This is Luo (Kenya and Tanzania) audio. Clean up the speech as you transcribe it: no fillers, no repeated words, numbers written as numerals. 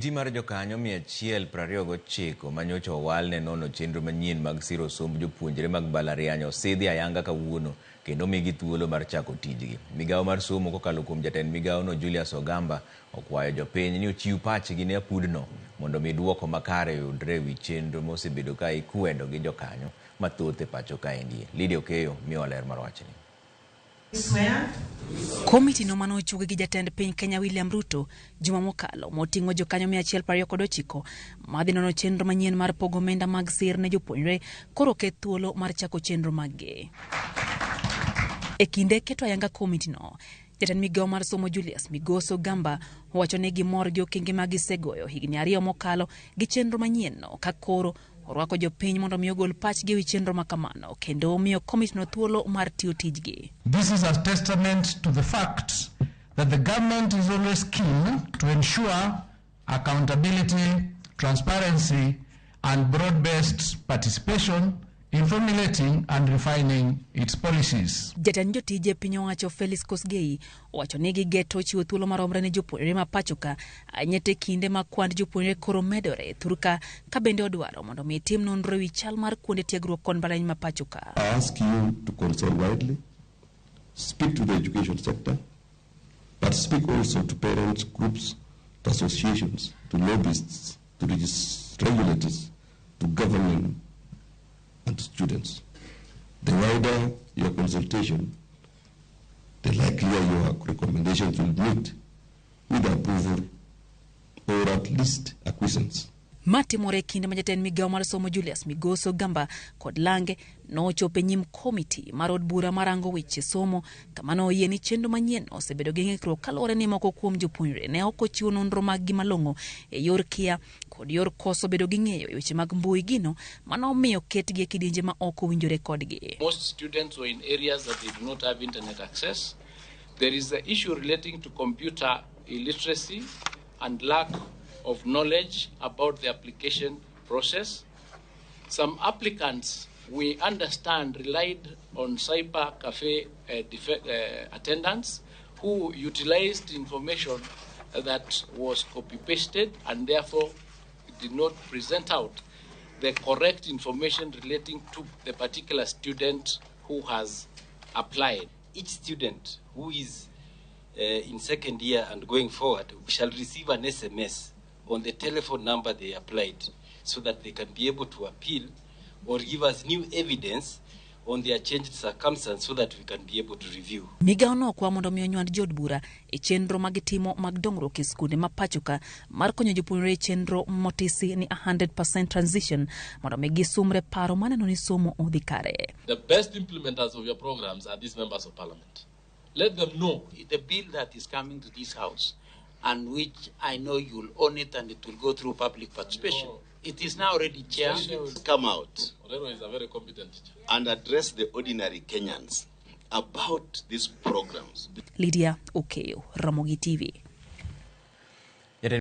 Komiti mar jokanyo 129 ma nyocha owal ne nono chenro manyien mag siro somb jopuonjre mag mbalariany osidhi ayanga kawuono kendo omigi thuolo mar chako tijgi. Migawo mar somo kokalo kuom jatend migawono Julius Ogamba okwayo jopiny ni ochiw pachgi ne apudno mondo mi duoko makare oyudre ewi chenro mosebedo ka ikwedo gi jokanyo mathoth e pacho kaendi. Lydia Okeyo miyowa ler mar wachni. Komiti no mane ochugi gi jatend piny Kenya William Ruto juma mokalo moting'o jokanyo 129 madhi nono chenro manyien mar pogo omenda mag sir ne jopuonjre koro oket thuolo mar chako chenro maggi. E kinde keto ayanga komiti no, jatend migawo mar somo Julius Migoso Gamba owacho ni gimor gi okenge ma gisegoyo higni ariyo mokalo gi chenro manyien no ka koro Orwako jopiny mondo mi ogol pachgi ewi chenro ma kamano kendo omiyo komitno thuolo mar tiyo tijgi. This is a testament to the fact that the government is always keen to ensure accountability, transparency and broad-based participation in formulating and refining its policies. Jatend jotije piny owacho Felix Kosgei owacho ni gigeto chiwo thuolo maromre ne jopuonjre ma pachoka ahinya te kinde ma kwand jopuonjre koro medore thurka ka bende odwaro mondo mi tim nonro ewi chal mar kuonde tiegruok kod mbalariany ma pachoka. I ask you to consult widely, speak to the education sector, but speak also to parents groups, to associations, to lobbyists, to regulators, to government and to students. The wider your consultation, the likelier your recommendations will meet with approval or at least acquiescence. Ma timore e kinde ma jatend migawo mar somo Julius Migoso Gamba kod lange nochopo e nyim komiti mar od bura marango weche somo kama noyie ni chenro manyien osebedo gi ng'ikruok kaluwore ni moko kuom jopuonjre ne ok ochiwo nonro maggi malong'o e yor kia kod yor koso bedo gi ng'eyo e weche mag mbui gino mano omiyo ketgi e kidienje ma ok owinjore kodgi. Most students were in areas that they do not have internet access. There is the issue relating to computer illiteracy and lack of knowledge about the application process. Some applicants, we understand, relied on cyber cafe attendants who utilized information that was copy-pasted and therefore did not present out the correct information relating to the particular student who has applied. Each student who is in second year and going forward shall receive an SMS on the telephone number they applied so that they can be able to appeal or give us new evidence on their changed circumstance so that we can be able to review. Migawo no okwa mondo mi onywand jood bura e chenro ma gitimo mag dongruok e skunde ma pachoka mar konyo jopuonjre e chenro motisi ni 100% transition mondo mi gisumre paro maneno ni somo odhi kare. The best implementers of your programs are these members of parliament. Let them know. The bill that is coming to this house and which I know you'll own it and it will go through public participation. Oh. It is now already, Chair. Come out Orero is a very competent teacher. and address the ordinary Kenyans about these programs. Lydia Okeyo, Ramogi TV.